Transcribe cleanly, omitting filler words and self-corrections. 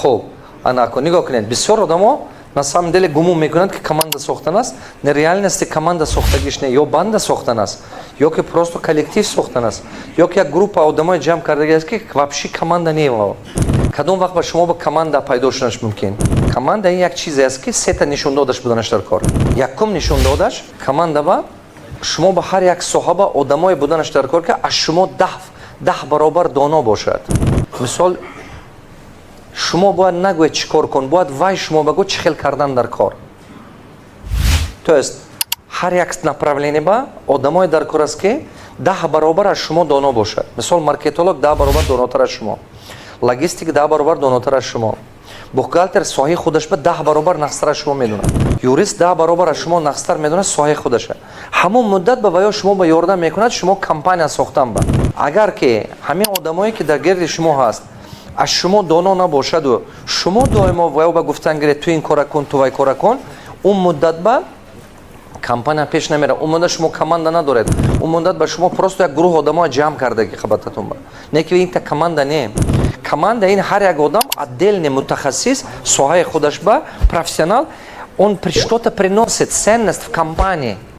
Хуб, анако, нигоҳ кунед, бисёр одамо на самом деле гумон мекунанд, ки команда сохтан аст. На реальности команда сохтагиш не, ё банда сохтан аст, ё ки просто коллектив сохтан аст, ё ки як группа одамои ҷамъ кардаги аст, ки вообще команда не. Кадом вақт ба шумо ба команда пайдо шуданаш мумкин? Команда ин як чизе аст, ки сета нишондодаш буданаш дар кор. Якум нишондодаш: команда ба шумо ба ҳар як соҳа ба одамое буданаш дар кор, ки аз шумо 10 баробар доно бошад. Мисол, шумо бояд нагӯед, чӣ кор кун, бояд вай шумо багӯ, чӣ хел кардан дар кор. То есть ҳар як направление ба одамое дар кор аст, ки 10 баробар аз шумо доно бошад. Мисол, маркетолог 10 баробар донотар аз шумо, логистик 10 баробар донотар аз шумо, бухгалтер соҳаи худаш ба 10 баробар нақстар аз шумо медонад, юрист 10 баробар аз шумо нақстар медонад соҳаи худаша. Ҳамон муддат ба ваё шумо ба ёрдам мекунад, шумо компания сохтан ба. Агар ки ҳамин одамое, ки дар гирди шумо ҳаст, аз шумо доно набошаду шумо доимо ваё ба гуфтан гиред, ту ин кора кун, ту вай кора кун, он муддат ба компания пеш намера. Он муддат шумо команда надоред, он муддат ба шумо просто як гурӯҳ одамоа ҷамъ кардаги қабататон ба, не ки инта команда не. Команда ин ҳар як одам отдельный мутахассис соҳаи худаш ба профессионал, он что-то приносит, ценность в компании.